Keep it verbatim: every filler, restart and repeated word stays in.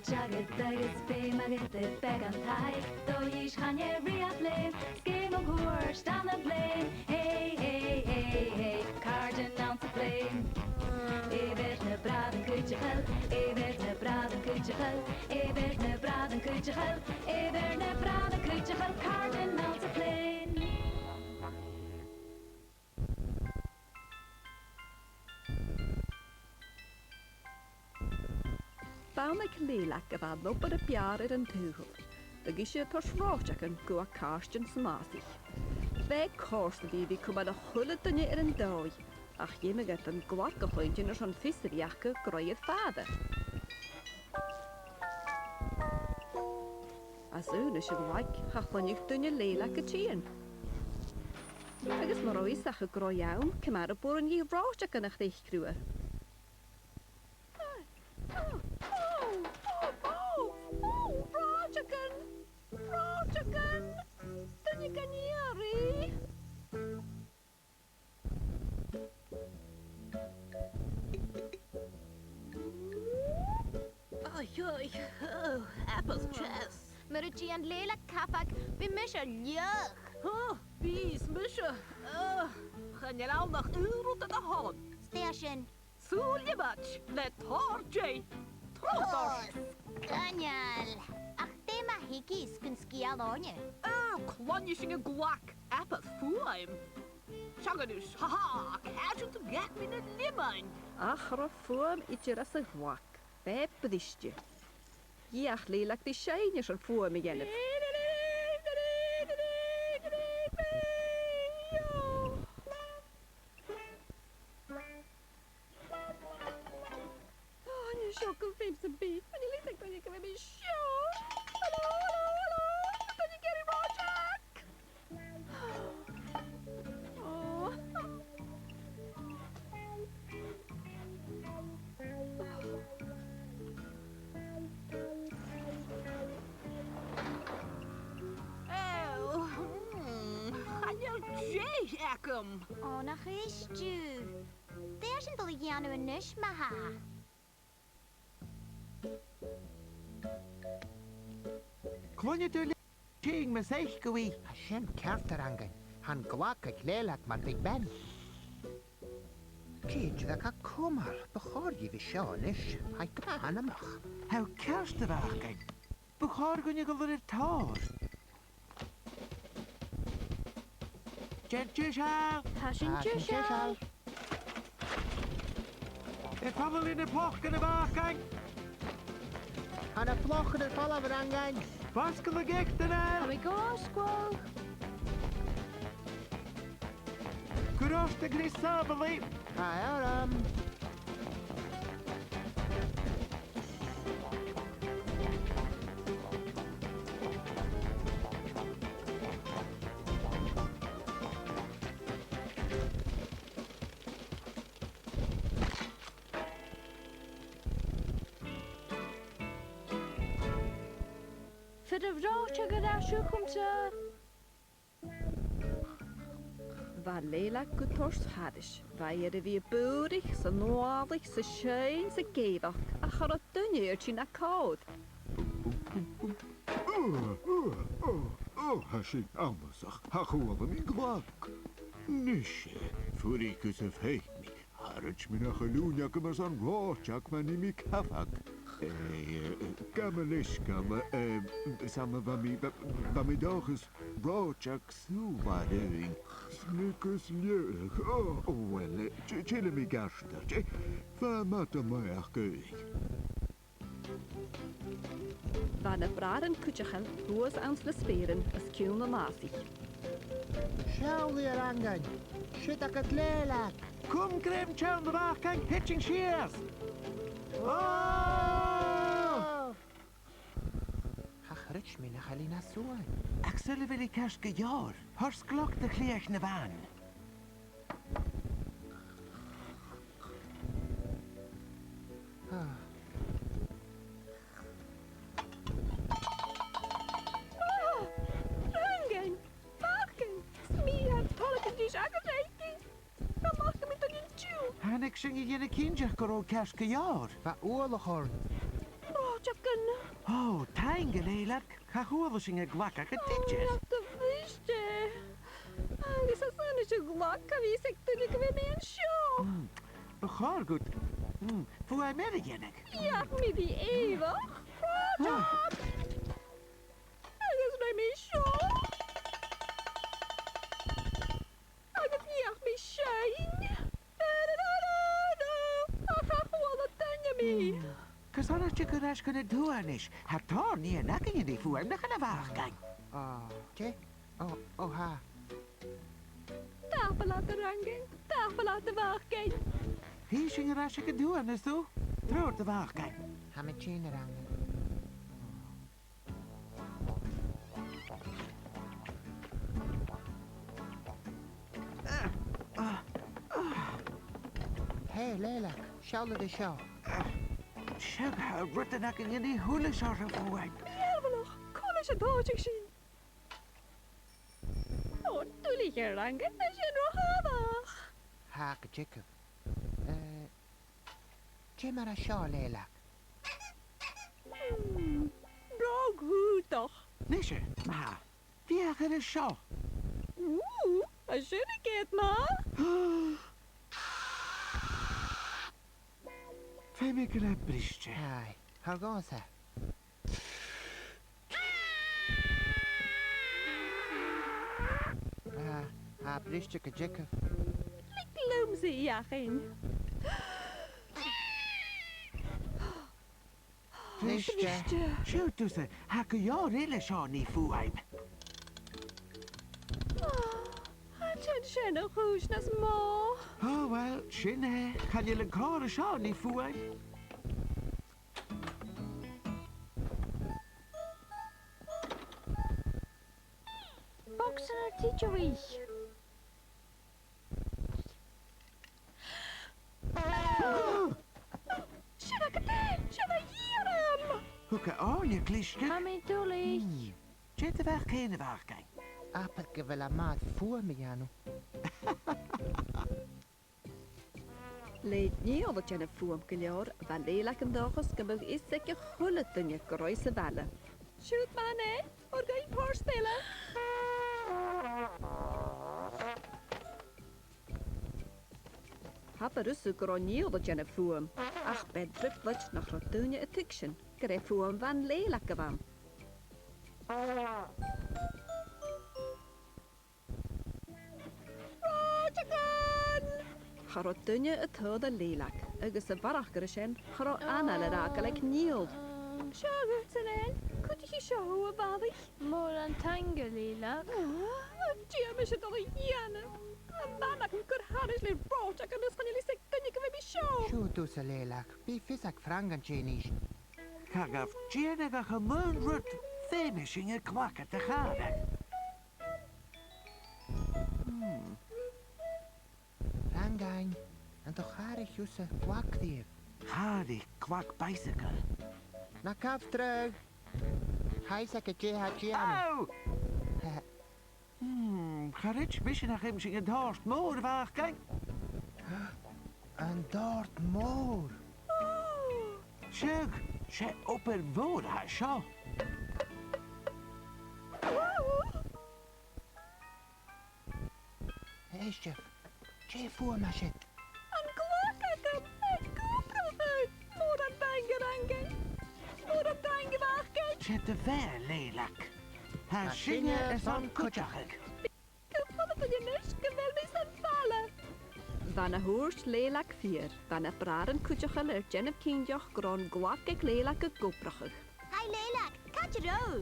Teagamh agus feum agad air beagan taic, do dh'fhìs chan eil riamh leum, 's gum bu chòir dhan a' bhliadhna. Hey, hey, hey, hey, càirdean anns a' phlèan. Èibhir na bràithrean cuideachail, èibhir na bràithrean cuideachail, èibhir na bràithrean cuideachail, èibhir na bràithrean cuideachail, càirdean anns a' phlèan. B' ann aig Lèileag a bha an obair a b' fheàrr air an t-saoghal. Bha ise a' toirt reòiteagan gu a càirdean san fhàsaich. B' e còrdadh a bh' ann ri cumail a h-uile duine air an dòigh, ach dh'fheumadh iad an glag a chluinntinn airson fios a bhith aca gu robh i air fàire. Às aonais an ghlag, cha chluinneadh duine Lèileag a' tighinn. Agus mura robh fhios aca gu robh i ann, ciamar a b' urrainn dhi reòiteagan a chreic riutha? Ò, ò, ò, ò, ò, reòiteagan! Reòiteagan! Duine gan iarraidh! Oi, oi, ò, abair deas. Mura dèan Lèileag cabhag, bidh mise laghach. Ò, bidh mise, ò, chan eil ann ach aon rud a th' ann. 'S e sin. Sùil liomaid le tòrr deigh. Trobhad! Sgoinneil! Ach dè ma thig thusa gun sgeul oirnne? Ò, cluinnidh sinn an glag, abair fuaim. Seall a-nis, ha ha, càit an do dh'fhàg mi na liomaid? Ach cha robh fuaim idir anns a' ghlag. B' e briste. Dh'fheuch Lèileag ri seinn airson fuaim a dhèanamh. Ò, chan eil seo gu feum sam bith. Chan eil fhios aig duine gu bheil mi seo. Halò, halò, halò! Duine ag iarraidh reòiteag! Ò. Ò, mm, chan eil deigh agam. Ò, nach èist thu. Dè tha sinn a' dol a dhèanamh a-nis, ma-thà? Cluinnidh tu le-, tìng mas fhaic thu i. Tha sin ceart, a Fhrangain. Tha an glag aig Lèileag mar bhig ben. Dè an deagh chumail, bu chòir dhi bhith seo a-nis, tha i gu math anmoch. Tha thu ceart, a Fhrangain. Bu chòir dhuinne a dhol air tòir. Dèan deiseil! Tha sinn deiseil. Air falbh leis na pocannan, a Fhrangain! Tha na pocannan air falbh, a Fhrangain! Fasgadh le geata, a Nèill! Tha mi gu sgòth! Cuir ort an crios sàbhailte! Tha e orm! Faodaidh reòiteag a dhol a-steach dhomhsa. Bha Lèileag gu tur thairis. Bha i air a bhith a' bùirich 's a' nualaich 's a' seinn 's ag èigheach, ach cha robh duine air tighinn na còir. Ò, ò, ò, ò, tha sin annasach, cha chuala mi an glag. Nise, fuirich gus am faic mi. Tha rudeigin a' còrdadh rium airson reòiteag ma nì mi cabhag. Eh, eh, gabh mo leisgeul, eh, 's ann a bha mi, bha, bha mi an dòchas reòiteag sùbh a bh' ann. Snog is leudach. Ò, ò, uill, eh, ti-, tillidh mi gu h-àrd. Eh, feumaidh mi a-mach gu Bha na bràithrean cuideachail shuas anns na speuran os cionn an fhàsaich. Seallaibh, a Fhrangain, siud agad Lèileag. Cùm grèim teann, a Fhrangain, thèid sinn sìos. Ò! Cha chreid mi nach eil i nas fhuaime. Ach saoil a bheil i ceart gu leòr? Thoir sgleog do chliathaich na bhan. Ah. Ò! Fhrangain! Fàgail! 'S mi a tha a' toirt a-steach an-diugh. Tha mi a' mothachadh mi duine an-diugh. Thàinig sinn a dhèanamh cinnteach gun robh thu ceart gu leòr. Bha uallach oirnn. Ò, tha gun Taing, a Leileag, cha chuala sinn an glag agad idir. Ach do bhriste. Agus às aonais an glag, cha bhi fhios aig duine gu bheil mi an seo. Mm. Bu chòir dhut, mm, fuaim eile a dhèanamh. Feuch am bi mi èibhinn. Agus rinn mi seo. Agus feuch mi sin. Ach cha chuala duine mi. Carson nach tèid thu air ais chun an t-uain a-nis? Tha tòrr nighean againne ri fuaim, nach eil, a Mhàrcain? Ò, dè? Ò, ò, tha. Tapadh leat, a Fhrangain. Tapadh leat, a Mhàrcain. Chì sinn air ais aig an t-uain, is tu? Trobhad, a Mhàrcain. Tha mi a' tighinn, a Fhrangain. Hey, Leileag, seall air seo. Seadh, tha rudan againne ri fuaim a chur. Mìorbhaileach, cò leis an tòisich sinn? Ò, duilich, a Fhrangain, tha sin ro thàmhach. Tha, gu dearbh. Eh, dè mar a tha seo, a Leileag? Hmm, bròg dhùdach. Nise, ma-thà, feuch air seo. Ù, tha sin a' coimhead math. Feumaidh gu bheil e briste. Aye, tha dhòmhsa. Ah, ah, briste gu dearbh. Leig leamsa fheuchainn. Briste. Briste. Siuthad thusa, tha gu leòr eile seo nì fuaim. Ah, chan eil sin a' cùis nas motha. Ò, uill, sin e. Chan eil an còrr an seo nì fuaim. Bogsa nar tìde-rìgh. Sin agad e! Sin a dh'iarr mi! Thug e òirde a' clisgeadh. Tha mi duilich. Hmm. Dè do bheachd fhèin, a Mhàrcain? Abair gu bheil e math fuaim a dhèanamh. Le Niall a' dèanamh fuaim gu leòr, bha Leileag an dòchas gum biodh fios aig a h-uile duine gun robh i sa bhaile. Siuthad, a Mhàrcain, thoir dhuinn port eile. Tha fios agad gun robh Niall a' dèanamh fuaim, ach b' e trioblaid nach robh daoine a' tuigsinn gur e fuaim bhan Leileag a bh' ann. Ràideagan! Cha robh duine a' toirt do Leileag, agus a bharrachd air sin, cha robh anail air fhàgail aig Niall. Seo dhutsa, Leileag. Cuidichidh seo thu, a bhalaich. Mòran taing, a Leileag. Ah, dè tha mise a' dol a dhèanamh? Am bana gun cur thairis le ràideagan agus chan eil fhios aig duine gu bheil mi seo. Siuthad thusa, a Leileag. Bidh fios aig Frangain dè nì sinn. Cha ghabh dèanamh ach an aon rud, feumaidh sinn an clag a chàradh. Hmm. Frangain, an do chàraich thusa clag riamh? Chàraich clag bicycle. Na gabh dragh. Tha fhios agad dè tha dèanamh. Ow! Hmm, cha chreid mise nach fheum sinn an t-òrd mòr, a Mhàrcain. An t-òrd mhòr? Seadh, 's e obair mhòr a tha seo. Èistibh, dè am fuaim a tha siud? An clag agam ag obrachadh! Mòran taing, a Fhrangain! Mòran taing, a Mhàrcain! 'S e do bheatha, a Leileag. Tha sinne airson cuideachadh. Gu h-àraidh a-nis, gu bheil mi san bhaile. Bha na thuirt Leileag fìor, bha na bràithrean cuideachail air dèanamh cinnteach gun robh an clag aig Leileag ag obrachadh. Haidh, Leileag, càit an robh thu?